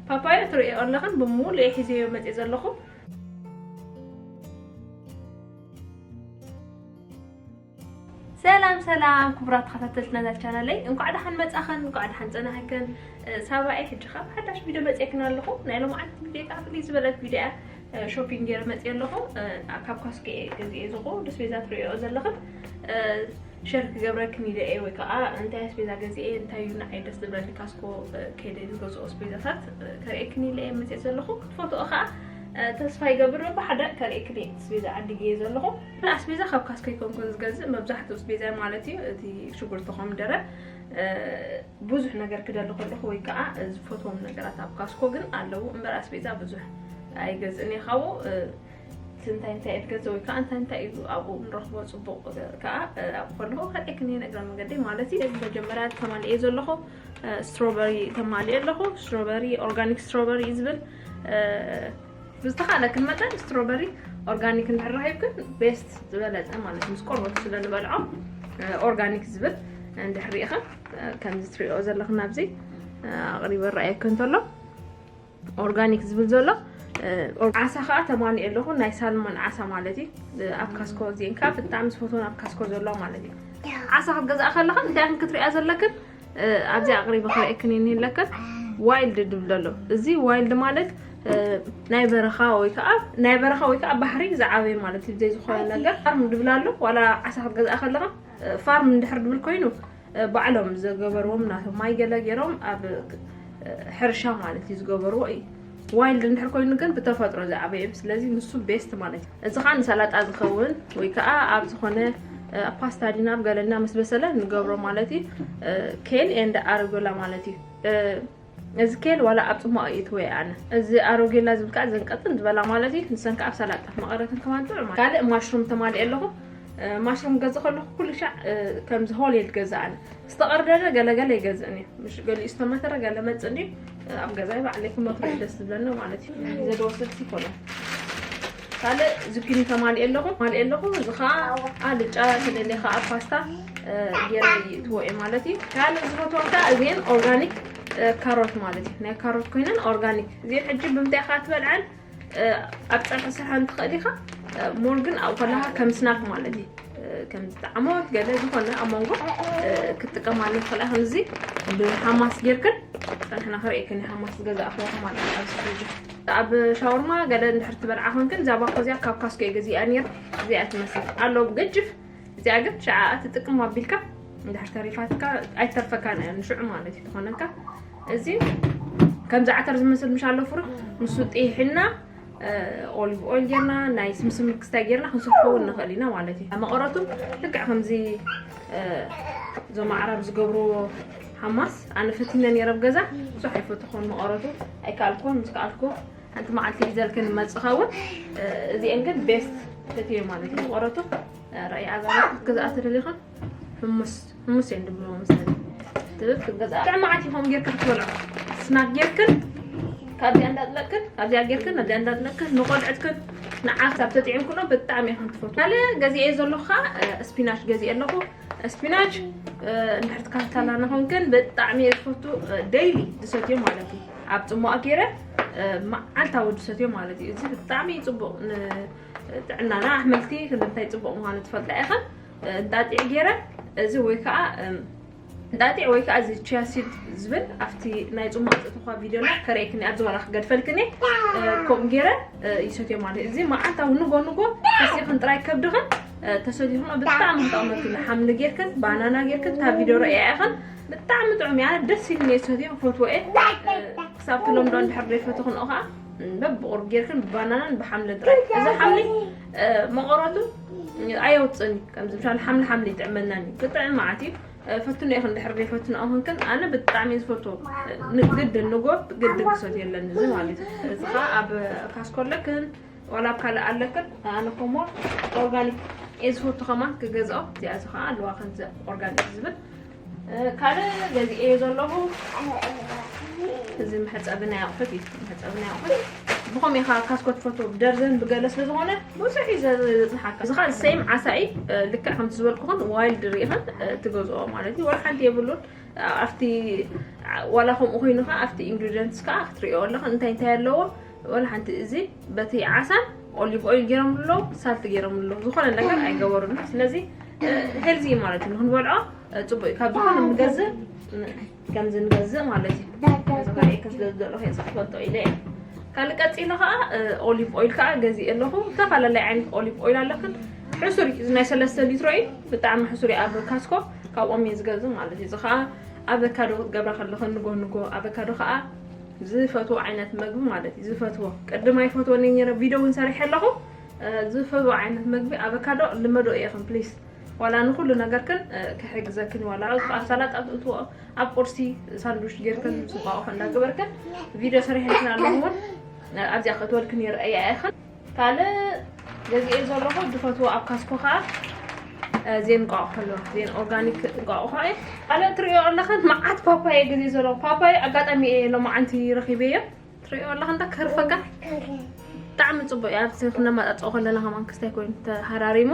ፓፓዮ ትርእዮ ኣለኽን ብሙሉእ እየ ሒዘዮ መፅእ ዘለኹ። ሰላም ሰላም ክቡራት ተኸታተልቲ ናይዛ ቻናለይ፣ እንኳዕ ደሓን መጻኽን፣ እንኳዕ ደሓን ጸናሕክን። እ፣ ሳባ እየ። ሕጂ ኸኣ ብሓዳሽ ቪድዮ መጺኤክን ኣለኹ። ናይ ሎምዓንቲ ቪድዮ ከኣ ፍልይ ዝበለት ቪድዮ እያ። እ፣ ሾፒንግ ገይረ መጺኤ ኣለኹ። እ፣ ካብ ካስኮ እየ ገዚኤ ዝኹ። ደስ ቤዛ ትርእዮ ዘለኽን፣ እ፣ ሸር ክገብረክን ኢለ እየ፣ ወይ ከኣ እንታይ ኣስቤዛ ገዚኤ፣ እንታይ እዩ ንዓይ ደስ ዝብለኒ ካስኮ፣ እ፣ ከይደ ዝገዝኦ ኣስቤዛታት፣ እ፣ ከርእየክን ኢለ እየ መጺኤ ዘለኹ። ክትፈትኦ ከኣ፣ እ፣ ተስፋ ይገብር። ብሓደ ከርእየክን እየ ኣስቤዛ ዓዲገ እየ ዘለኹ። ኣስቤዛ ካብ ካስኮ ኣይኮንኩን ዝገዝእ፣ መብዛሕትኡ ኣስቤዛ ማለት እዩ፣ እቲ ሽጉርቲ፣ ኮሚደረ፣ እ፣ ብዙሕ ነገር ክደሊ ከለኹ ወይ ከኣ ዝፈትዎም ነገራት ኣብ ካስኮ ግን ኣለዉ፣ እምበር ኣስቤዛ ብዙሕ ኣይገዝእን እየ። ካብኡ፣ እ፣ እቲ እንታይ እንታይ እየ ዝገዝእ ወይ ከኣ እንታይ እንታይ እዩ ኣብኡ ንረኽቦ ጽቡቕ ከኣ፣ እ፣ ኣብኡ ከለኹ ከርእየክን እየ እግረ መንገደይ ማለት እዩ። መጀመርያ ተማሊኤ ዘለኹ፣ እ፣ ስትሮበሪ ተማሊኤ ኣለኹ። ስትሮበሪ፣ ኦርጋኒክ ስትሮበሪ እዩ ዝብል። እ፣ ብዝተኻእለክን መጠን ስትሮበሪ ኦርጋኒክ እንድሕር ረኺብክን ቤስት ዝበለጸ ማለት እዩ። ምስ ቆርበቱ ስለ ንበልዖ፣ እ፣ ኦርጋኒክ ዝብል እንድሕር ርኢኽን፣ እ፣ ከምዚ ትሪኦ ዘለኽን ኣብዚ፣ እ፣ ኣቕሪበ ረኣየክን እንተሎ ኦርጋኒክ ዝብል ዘሎ፣ እ፣ ኦር-፣ ዓሳ ኸኣ ተማሊኤ ኣለኹ፣ ናይ ሳልሞን ዓሳ ማለት እዩ። እ፣ ኣብ ካስኮ እዚአን ከኣ ብጣዕሚ ዝፈትወን ኣብ ካስኮ ዘለዋ ማለት እዩ። ዓሳ ክትገዝኣ ከለኽን እንታይ ኢኽን ክትሪኣ ዘለክን፣ እ፣ ኣብዚ ኣቕሪበ ክርእየክን እየ ኣለክን። ዋይልድ ድብል ዘሎ። እዚ ዋይልድ ማለት፣ እ፣ ናይ በረኻ ወይ ከኣ፣ ናይ በረኻ ወይ ከኣ ባሕሪ ዝዓበየ ማለት እዩ። ብዘይ ዝኾነ ነገር ፋርም ድብል ኣሎ። ዋላ ዓሳ ክትገዝኣ ከለኻ፣ እ፣ ፋርም እንድሕር ድብል ኮይኑ፣ እ፣ ባዕሎም ዝገበርዎም ናቶም ማይ ገለ ገይሮም ኣብ፣ እ፣ ሕርሻ ማለት እዩ ዝገበርዎ እዩ። ዋይልድ እንድሕር ኮይኑ ግን ብተፈጥሮ ዝዓበየ እዩ። ስለዚ ንሱ ቤስት ማለት እዩ። እዚ ኸኣ ንሰላጣ ዝኸውን ወይ ከኣ ኣብ ዝኾነ፣ እ፣ ፓስታ ዲና ኣብ ገለና ምስ በሰለ ንገብሮ ማለት እዩ። እ፣ ኬል ኤንድ ኣረጎላ ማለት እዩ። እ፣ እዚ ኬል ዋላ ኣብ ጽማቕ እየ እትወየ ኣነ። እዚ ኣሮጌላ ዝብል ከኣ ዘን ቀጥን ዝበላ ማለት እዩ። ንሰን ከኣ ኣብ ሰላጣ መቐረትን ከማን ጥዑም ማለት። ካልእ ማሽሩም ተማሊኤ ኣለኹ። እ፣ ማሽሩም ገዝእ ከለኹ ኩሉ ሻዕ፣ እ፣ ከምዚ ሆል እየ ዝገዝእ ኣነ። ዝተቐርደደ ገለገለ ይገዝእን እየ። ምሽ ገሊኡ ዝተመተረ ገለ መጽእ እንድዩ፣ እ፣ ኣብ ገዛይ ባዕለይ ክመትሮ እዩ ደስ ዝብለኒ ማለት እዩ። ዘደወስድ ይኮነ። ካልእ ዙኪኒ ተማሊኤ ኣለኹ፣ ማሊኤ ኣለኹ። እዚ ኸኣ ኣልጫ ተደልየ ኸኣ ፓስታ፣ እ፣ ገይረ ይእትዎ እየ ማለት እዩ። ካልእ ዝፈትወን ከኣ እዚአን ኦርጋኒክ፣ እ፣ ካሮት ማለት እዩ። ናይ ካሮት ኮይነን ኦርጋኒክ። እዚአን ሕጂ ብምንታይ ኢኻ ትበልዐን? እ፣ ኣብ ጸብሒ ስርሓን ትኽእል ኢኻ። እ፣ ሞር ግን ኣብኡ ከለኻ ከም ስናክ ማለት እዩ። እ፣ ከም ዝጠዓሞት ገለ ዝኾነ ኣብ መንጎ፣ እ፣ ክትጥቀማሉ ትኽእላ። ከምዚ ብሓማስ ጌርክን ጸንሕና ክርእየክን ሓማስ ዝገዛእኽዎ ማለት እዩ። ኣብዚ ፍሪጅ ኣብ ሻወርማ ገለ እንድሕር ትበልዓ ኮንክን፣ እዛ ባኮ እዚኣ ካብ ካስኮ እየ ገዚኣ ነይረ። እዚኣ ትመስል ኣሎ ብገጅፍ። እዚኣ ግን ሸዓ ትጥቅም ኣቢልካ እንድሕር ተሪፋትካ ኣይተርፈካን እያ፣ ንሽዑ ማለት እዩ ትኾነካ። እዚ ከምዚ ዓተር ዝመስል ምሽ ኣሎ ፍሩት፣ ንሱ ጢሒና፣ እ፣ ኦሊቭ ኦይል ጌርና፣ ናይ ስምስም ክስታይ ጌርና ክንሰርሖ እውን ንኽእል ኢና ማለት እዩ። መቐረቱ ልክዕ ከምዚ፣ እ፣ እዞም ኣዕራብ ዝገብርዎ ሓማስ ኣነ ፈቲነ ነይረ ኣብ ገዛ። ብዙሕ ኣይፈትኾን መቐረቱ፣ ኣይከኣልኩን፣ ምስ ከኣልኩ ሓንቲ መዓልቲ ሒዘልክን መጽእ ኸውን። እ፣ እዚአን ግን ቤስት ፈትየ ማለት እዩ። መቐረቱ፣ እ፣ ራእይ ኣዛራት ክትገዝኣ ተደሊኽን፣ ሕሙስ፣ ሕሙስ እየን ድብልዎ መሰለኒ። ትብል ክትገዝኣ። ጥዕማዓት ኢኹም ጌርክን ክትበልዖ። ስናክ ጌርክን፣ ካብዚኣ እንዳጥለቅክን፣ ካብዚኣ ጌርክን፣ ካብዚኣ እንዳጥለቅክን፣ ንቆልዕትክን፣ ንዓኽ ኣብ ተጥዒምክኖ ብጣዕሚ ኢኽን ትፈትዎ። ካልእ ገዚኤ ዘለኹ ኸዓ፣ እ፣ ስፒናች ገዚኤ ኣለኹ። ስፒናች፣ እ፣ እንድሕር ትከታተላና ኾንክን ብጣዕሚ እየ ዝፈቱ፣ እ፣ ዴይሊ ዝሰትዮ ማለት እዩ። ኣብ ጽሟቕ ገይረ፣ እ፣ መዓልታዊ ዝሰትዮ ማለት እዩ። እዚ ብጣዕሚ እዩ ጽቡቕ ንጥዕናና። ኣሕምልቲ ክንደይ ጽቡቕ ምዃኑ ትፈልጣ ኢኽን። እ፣ እንጣጢዕ ገይረ፣ እዚ ወይ ከዓ፣ እም፣ እንጣጢዕ ወይ ከዓ እዚ ቺያ ሲድ ዝብል ኣብቲ ናይ ጽሟቕ ጥጥኳ ቪድዮና ከርእየክኒ ኣብ ዝባና ክገድፈልክኒ፣ እ፣ ከምኡ ገይረ፣ እ፣ ይሰትዮ ማለት እዩ። እዚ መዓልታዊ ንጎ ንጎ ተሲኽን ጥራይ ከብድኽን፣ እ፣ ተሰቲኽን ብጣዕሚ ክጠቕመክን፣ ሓምሊ ጌርክን፣ ባናና ጌርክን፣ እታ ቪድዮ ረእያ ኢኽን፣ ብጣዕሚ ጥዑም እያ። ደስ ኢልኒ እየ ዝሰትዮ፣ ክፈትዎ እየ። እ፣ ክሳብ ትለምዶ እንድሕር ዘይፈተኽንኦ ከዓ፣ እ፣ በብቑሩብ ጌርክን ብባናናን ብሓምልን ጥራይ። እዚ ሓምሊ፣ እ፣ መቐረቱ፣ እ፣ ኣየውፅእን እዩ። ከምዚ ምሻል ሓምሊ ሓምሊ ይጥዕመናን እዩ። ብጥዕም መዓት እዩ። እ፣ ፈትኖ ኢኽን ድሕር ዘይፈትኖ ኣኹንክን፣ ኣነ ብጣዕሚ እየ ዝፈትዎ። እ፣ ን-፣ ግድን ንጎ ግድን ክሰትዮ ኣለኒ እዚ ማለት እዩ። እዚ ኸዓ ኣብ ካስኮ ኣለክን፣ ዋላ ኣብ ካልእ ኣለክን፣ ኣነ ኮሞ ኦርጋኒክ እየ ዝፈቱ ከማን ክገዝኦ። እዚኣ እዚ ኸዓ ኣለዋ ከምዚ ኦርጋኒክ ዝብል። እ፣ ካልእ ገዚኤ ዘለኹ እዚ መሕጸቢ ናይ ኣቑሑት እዩ። መሕጸቢ ናይ ኣቑሑት ብኸም ኢኻ ካስኮ ትፈትዎ፣ ብደርዘን ብገለ ስለ ዝኾነ ብዙሕ እዩ ዘ-፣ ዘጽንሓካ። እዚ ኸዓ ሴም ዓሳ እዩ። እ፣ ልክዕ ከምቲ ዝበልኩኽን ዋይልድ ርኢኽን፣ እ፣ ትገዝኦ ማለት እዩ። ወላ ሓንቲ የብሉን። ኣብቲ ዋላ ከምኡ ኮይኑ ከዓ ኣብቲ ኢንግሪዲየንትስ ከዓ ክትሪኦ ኣለኻ እንታይ እንታይ ኣለዎ። ዋላ ሓንቲ እዚ በቲ ዓሳን ኦሊቭ ኦይል ገይሮም ኣለዉ፣ ሳልት ገይሮም ኣለዉ። ዝኾነ ነገር ኣይገበሩን። ስለዚ ሄልዚ ማለት እዩ፣ ንክንበልዖ እ፣ ጽቡቅ እዩ። ካብ ዝኾነ ንገዝእ እ፣ ከምዚ ንገዝእ ማለት እዩ። እዚ ከኣ ከስ ዘለኹ እየ ዝፈልጦ ኢለ እየ። ካልእ ቀጺለ ከዓ እ፣ ኦሊቭ ኦይል ከዓ ገዚእ ኣለኹ። ዝተፈላለየ ዓይነት ኦሊቭ ኦይል ኣለክን። ሕሱር እዩ፣ እዚ ናይ ሰለስተ ሊትሮ እዩ። ብጣዕሚ ሕሱር እዩ። ኣብ ካስኮ ካብኦም እየ ዝገዝእ ማለት እዩ። እዚ ከዓ ኣቨካዶ ክትገብራ ከለኽን ንጎ ንጎ ኣቨካዶ ከዓ ዝፈትዎ ዓይነት መግቢ ማለት እዩ። ዝፈትዎ ቅድም ኣይፈትዎ ነይረ፣ ቪድዮ እውን ሰሪሐ ኣለኹ። እ፣ ዝፈትዎ ዓይነት መግቢ ኣቨካዶ ልመዶ እየኽን ፕሊስ። ዋላ ንኩሉ ነገርክን እ፣ ክሕግዘክን ዋላ ኣብ ሰላጣ ትእትዎ ኣብ ቁርሲ ሳንዱች ጌርክን ምስ እንቋቑሖ እንዳገበርክን ቪድዮ ሰሪሐልክን ኣለኹ እውን እ፣ ኣብዚኣ ክትወልክን ይረኣያ ኢኽን። ካልእ ገዚኤ ዘለኹ ዝፈትዎ ኣብ ካስኮ ከዓ እ፣ ዜን እንቋቑሖ ኣሎ። ዜን ኦርጋኒክ እንቋቑሖ እየ። ካልእ ትሪኦ ኣለኽን መዓት ፓፓየ ገዚኤ ዘለኹ። ፓፓየ ኣጋጣሚ እየ ሎማዓንቲ ረኺበዮ። ትሪኦ ኣለኻ እንዳ ከርፈካ ብጣዕሚ ጽቡቅ እዩ። ኣብቲ ክነመጣጽኦ ከለና ከማን ክስታይ ኮይኑ ተሃራሪሙ።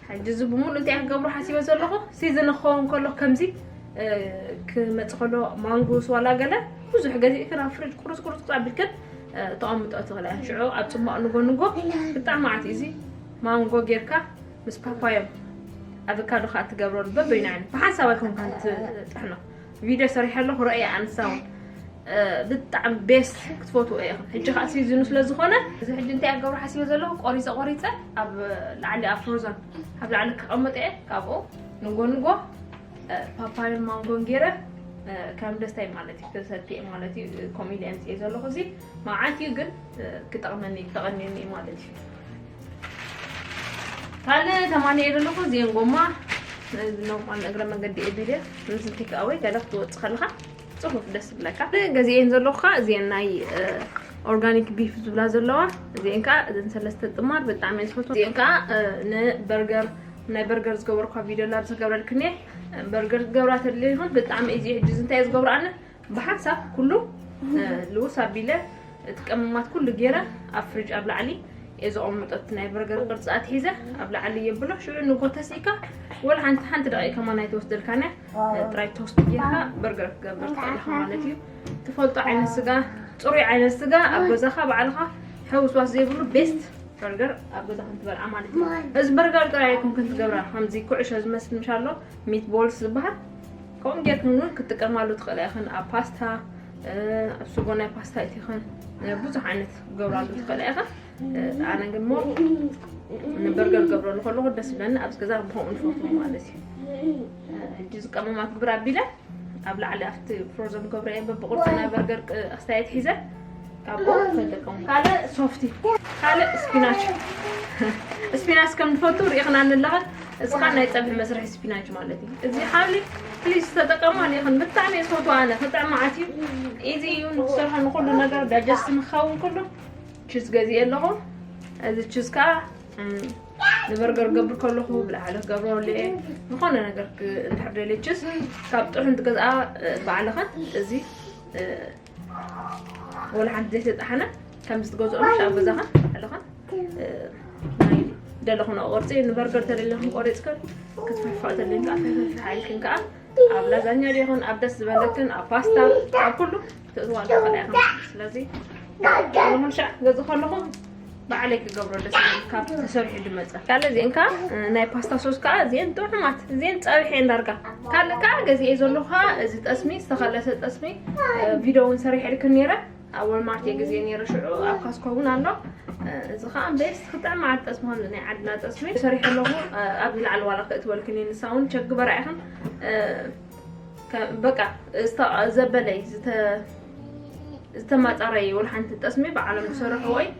ሕጂ እዚ ብምሉእ እንታይ ክገብሩ ሓሲበ ዘለኹ? ሲዝን ክኸውን ከሎ ከምዚ እ፣ ክመጽእ ከሎ ማንጎስ ዋላ ገለ ብዙሕ ገዚእክን ኣብ ፍሪጅ ቁርጽ ቁርጽ ኣቢልክን እ፣ ተቐምጦ ትኽእላ። ሽዑ ኣብ ጽማቕ ንጎ ንጎ ብጣዕሚ መዓት እዩ። እዚ ማንጎ ጌርካ ምስ ፓፓዮ ኣቨካዶ ከዓ ትገብረሉ በበይኑ ዓይነት ብሓንሳብ ኣይኮንካን ትጥሕኖ። ቪድዮ ሰሪሐ ኣለኹ ረእየ ኣንሳ እውን እ፣ ብጣዕሚ ቤስት ክትፈትዎ ኢኹም። ሕጂ ከዓ ሲዝኑ ስለ ዝኾነ እዚ ሕጂ እንታይ ኣገብሩ ሓሲበ ዘለኹ ቆሪፀ ቆሪፀ ኣብ ላዕሊ ኣብ ፍሮዘን ኣብ ላዕሊ ክቐመጠ እየ። ካብኡ ንጎ ንጎ እ፣ ፓፓዮን ማንጎን ገይረ እ፣ ከም ደስታይ ማለት እዩ ክሰትየ ማለት እዩ። እ፣ ከምኡ ኢለ ኣምፅኤ ዘለኹ እዚ መዓት እዩ ግን እ፣ ክጠቕመኒ እዩ ክተቐንየኒ እዩ ማለት እዩ። ካልእ ተማንየ ዘለኹ እዚአን ጎማ እ፣ ኖርማል እግረ መንገዲ እየ ቢለ ምስ ቴክ ኣወይ ገለ ክትወፅእ ከለኻ ጽፉፍ ደስ ዝብለካ። ገዚኤን ዘለኹ ከዓ እዚአን ናይ እ፣ ኦርጋኒክ ቢፍ ዝብላ ዘለዋ እዚአን ከዓ እዘን ሰለስተ ጥማር ብጣዕሚ እየ ዝፈትወን። እዚአን ከዓ እ፣ ንበርገር ናይ በርገር ዝገበርኳ ቪድዮ ላብ ዝገብረልክን እየ። በርገር ዝገብራ ተደለይኹም ብጣዕሚ እየ እዚ ሕጂ እዚ እንታይ እየ ዝገብሮ ኣነ ብሓንሳብ ኩሉ እ፣ ልውስ ኣቢለ እቲ ቀመማት ኩሉ ገይረ ኣብ ፍሪጅ ኣብ ላዕሊ እየ ዘቐምጦ። እቲ ናይ በርገር ቅርፂ ኣትሒዘ ኣብ ላዕሊ የብሎ። ሽዑ ንጎ ተሲእካ ወላ ሓንቲ ሓንቲ ደቂቕ ከማን ኣይትወስደልካን እያ። እ፣ ጥራይ ቶስት ጌርካ በርገር ክትገብር ትኽእል ኢኻ ማለት እዩ። ትፈልጦ ዓይነት ስጋ፣ ፅሩይ ዓይነት ስጋ ኣብ ገዛኻ ባዕልኻ ሕውስዋስ ዘይብሉ ቤስት በርገር ኣብ ገዛ ክንትበልዓ ማለት እዩ። እዚ በርገር ጥራይ ኣይኮንክን ትገብራ፣ ከምዚ ኩዕሾ ዝመስል ምሽ ኣሎ ሚት ቦልስ ዝበሃል ከምኡ ጌርክን እውን ክትጥቀማሉ ትኽእላ ኢኽን። ኣብ ፓስታ እ፣ ኣብ ስጎ ናይ ፓስታ እቲኽን እ፣ ብዙሕ ዓይነት ክገብራሉ ትኽእላ ኢኽን። እ፣ ኣነ ግን ሞ ንበርገር ገብረሉ ከለኹ ደስ ይብለኒ። ኣብዚ ገዛ ብኸምኡ ንፈትዎ ማለት እዩ። እ፣ ሕጂ ዝቀመማት ግብር ኣቢለ ኣብ ላዕሊ ኣብቲ ፍሮዘን ገብረ እየ በብቕርፂ ናይ በርገር ቅ- ኣስተያየት ሒዘ ካብኡ ተጠቀሙ። ካልእ ሶፍቲ፣ ካልእ ስፒናች። ስፒናች ከም ንፈቱ ርኢኽና ንለኸ። እዚ ኸዓ ናይ ፀብሒ መስርሒ ስፒናች ማለት እዩ። እዚ ሓብሊ ፕሊዝ ተጠቀሙ። ኣነ ይኹን ብጣዕሚ እየ ዝፈትዎ። ኣነ ክጥዕም መዓት እዩ። ኢዚ እዩ ንክሰርሖ ንኩሉ ነገር ዳጀስት ንክኸውን ኩሉ። ቺዝ ገዚኤ ኣለኹ። እዚ ቺዝ ከዓ እም፣ ንበርገር ገብር ከለኹ ብላዕሊ ክገብረሉ እየ። ዝኾነ ነገር ክ- እንድሕር ደልየ ቺዝ ካብ ጥሑን ትገዝኣ እ፣ ባዕልኸን እዚ እ፣ ወላ ሓንቲ ዘይተጣሓነ ከምዚ ትገዝኦ ምሽ ኣብ ገዛኻ ኣለኻ እ፣ ናይ ደለኹን ቅርፂ ንበርገር ተደለኹም ቆሪፅክን ክትፈሕፍሖ ተደልክን ከዓ ፈሕፍሕ ኢልክን ከዓ ኣብ ላዛኛ ዲኹን ኣብ ደስ ዝበለክን ኣብ ፓስታ ኣብ ኩሉ ትእትዋ ትኽእላ ኢኹም። ስለዚ ንኹን ሻዕ ገዝ ከለኹም ባዕለይ ክገብሮ ደስ ይብል ካብ ተሰሪሑ ዝመፀ። ካልእ እዚአን ከዓ እ፣ ናይ ፓስታ ሶስ ከዓ እዚአን ጥዑማት እዚአን ፀብሒ እየን ዳርጋ። ካልእ ከዓ ገዚኤ ዘለኹ ከዓ እዚ ጠስሚ ዝተኸለሰ ጠስሚ እ፣ ቪድዮ እውን ሰሪሐልክን ነይረ። ኣብ ወልማርት እየ ግዜ ነይረ ሽዑ ኣብ ካስኮ እውን ኣሎ። እ፣ እዚ ከዓ ቤስት ክጥዕም መዓት ጠስሚ ከምዚ ናይ ዓድና ጠስሚ ሰሪሐ ኣለኹ። እ፣ ኣብዚ ላዕሊ ዋላ ክእትወልክን እየ ንሳ እውን ቸክ ግበራ ኢኽን። እ፣ ከ- በቃ ዝተ- ዘበለይ ዝተ- ዝተማፀረይ ወላ ሓንቲ ጠስሚ ባዕሎም ዝሰርሕዎ እዩ።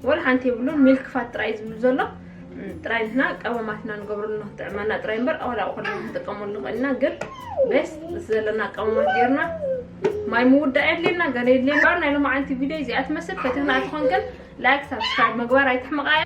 ወላ ሓንቲ የብሉን። ሚልክ ፋት ጥራይ ዝብል ዘሎ እም፣ ጥራይ ንሕና ቀመማትና ንገብረሉ ንክጥዕመና ጥራይ እምበር ኣዋላ ኣውኸልና ክንጥቀመሉ ንኽእል ኢና። ግን ቤስት ምስ ዘለና ቀመማት ጌርና ማይ ምውዳእ የድልየና ገለ የድልየና። እምበር ናይ ሎማዓንቲ ቪድዮ እዚኣ ትመስል። ፈቲኽና ትኾንክን ላይክ ሳብስክራይብ ምግባር ኣይትሕመቓያ።